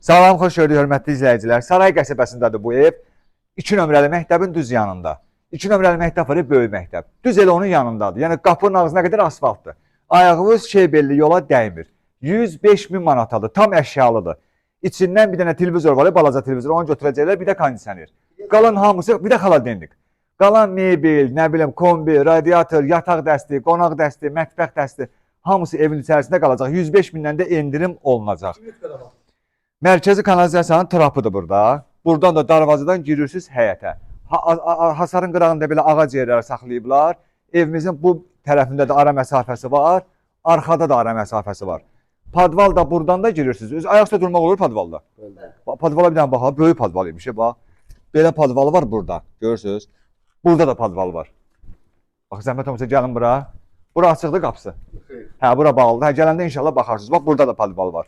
Salam, xoş gördük hörmətli izləyicilər. Saray qəsəbəsindədir bu ev. 2 nömrəli məktəbin düz yanında. 2 nömrəli məktəb var, böyük məktəb. Düz elə onun yanındadır. Yəni qapının ağzına qədər asfaltdır. Ayağınız şeybelli yola dəymir. 105 min manatadır. Tam əşyalıdır. İçindən bir dənə televizor var, balaca televizor, onu götürəcəklər, bir də kondisioner. Qalan hamısı, bir də xaladenlik. Qalan mebel, nə bilim, kombi, radiator, yataq dəsti, qonaq dəsti, mətbəx dəsti, hamısı evin içərisində qalacaq. 105 mindən də endirim olunacaq. Mərkəzi kanalizasiyanın trapıdır burada. Buradan da darvazadan girirsiniz həyətə. Hasarın qırağında belə ağac yerləri saxlayıblar. Evimizin bu tərəfində də ara məsafəsi var, arxada da ara məsafəsi var. Padval da buradan da girirsiniz. Öz ayaq üstə durmaq olur padvalda. Bax, padvala bir dənə bax, böyük padval imiş, bax. Belə padvalı var burada, görürsünüz. Burada da padval var. Bax, zəhmət olmasa gəlin bura. Bura açıqdır qapısı. Hə, bura bağlıdır. Hə, gələndə inşallah baxarsınız. Bax, burada da padval var.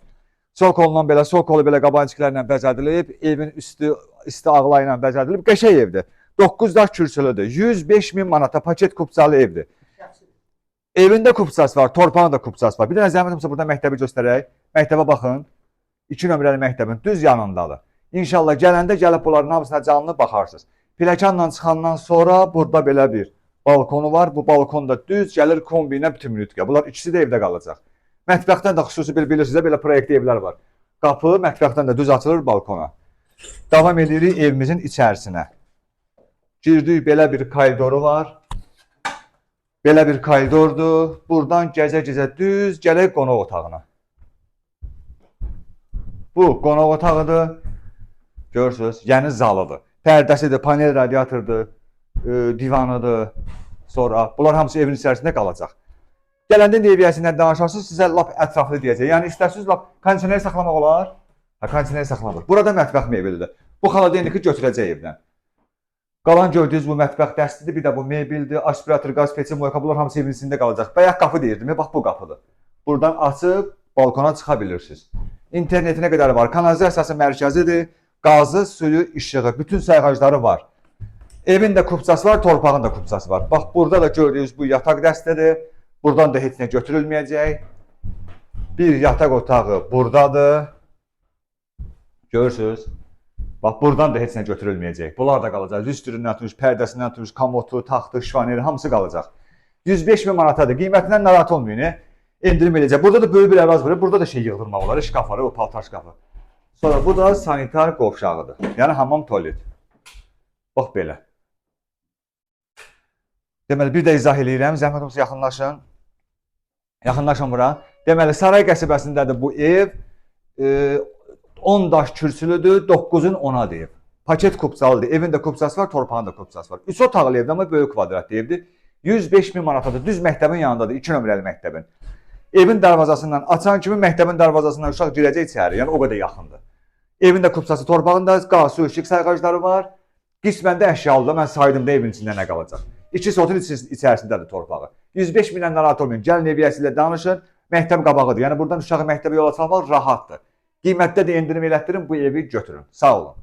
Sokolla belə, sokolu belə qabançiklərlə bəzədilib, evin üstü isti ağla ilə bəzədilib. Qəşəng evdir. 9 daş kürsülüdür. 105 min manata paket kupçalı evdir. Evində kupçası var, torpağın da kupçası var. Bir dənə zəhmət olmasa burada məktəbi göstərək. Məktəbə baxın. 2 nömrəli məktəbin düz yanındadır. İnşallah gələndə gəlib bunların hamısına canlı baxarsınız. Pilləkənlə çıxandan sonra burada belə bir balkonu var. Bu balkon da düz gəlir kombi ilə bütün minutqa. Bunlar ikisi də evdə qalacaq. Mətbəxdən də xüsusi bir bilirsiniz də belə proyektli evlər var. Qapı mətbəxdən də düz açılır balkona. Davam edirik evimizin içərisinə. Girdik, belə bir koridoru var. Belə bir koridordur. Buradan gəzə-gəzə düz gələk qonaq otağına. Bu qonaq otağıdır. Görürsünüz, yəni zalıdır. Pərdəsidir, panel radiatordur, divanıdır. Sonra bunlar hamısı evin içərisində qalacaq. Gələndə ev danışarsınız, sizə lap ətraflı deyəcək. Yəni istərsiniz lap kondisioner saxlamaq olar. Ha, kondisioner saxlanır. Burada mətbəx mebelidir. Bu xaladenliki götürəcək evdən. Qalan gördüyünüz bu mətbəx dəstidir, bir də bu mebeldir, aspirator, qaz peçi, moyka, bunlar hamısı evin içində qalacaq. Bayaq qapı deyirdim, bax bu qapıdır. Buradan açıb balkona çıxa bilirsiniz. İnternetinə qədər var. Kanalizasiyası mərkəzidir. Qazı, suyu, işığı, bütün sayğacları var. Evin də kupçası var, torpağın da kupçası var. Bax burada da gördüyünüz bu yataq dəstidir. Buradan da heç nə götürülməyəcək. Bir yataq otağı buradadır. Görürsünüz. Bax buradan da heç nə götürülməyəcək. Bunlar da qalacaq. Lüstründən tutmuş, pərdəsindən tutmuş, komodu, taxtı, şifoneri hamısı qalacaq. 105 min manatadır. Qiymətindən narahat olmayın. Endirim eləyəcək. Burada da böyük bir ərazi var. Burada da şey yığdırmaq olar. Şkaf var, o paltar şkafı. Sonra bu da sanitar qovşağıdır. Yəni hamam tualet. Bax belə. Deməli bir də izah eləyirəm. Zəhmət olmasa yaxınlaşın. Yaxınlaşın bura. Deməli Saray qəsəbəsindədir bu ev. 10 daş kürsülüdür, 9-un 10-adır ev. Paket kupçalıdır. Evin də kupçası var, torpağın da kupçası var. 3 otaqlı evdir, amma böyük kvadratlı evdir. 105 min manatadır. Düz məktəbin yanındadır, 2 nömrəli məktəbin. Evin darvazasından açan kimi məktəbin darvazasından uşaq girəcək içəri. Yəni o qədər yaxındır. Evin də kupçası, torpağın da qaz, su, işıq sayğacları var. Qismən də əşyalıdır. Mən saydım da evin içində nə qalacaq. 2 sotun içərisindədir torpağı. 105 mindən narahat olmayın. Gəlin ev ilə danışın. Məktəb qabağıdır. Yəni buradan uşağı məktəbə yola salmaq rahatdır. Qiymətdə də endirim elətdirin, bu evi götürün. Sağ olun.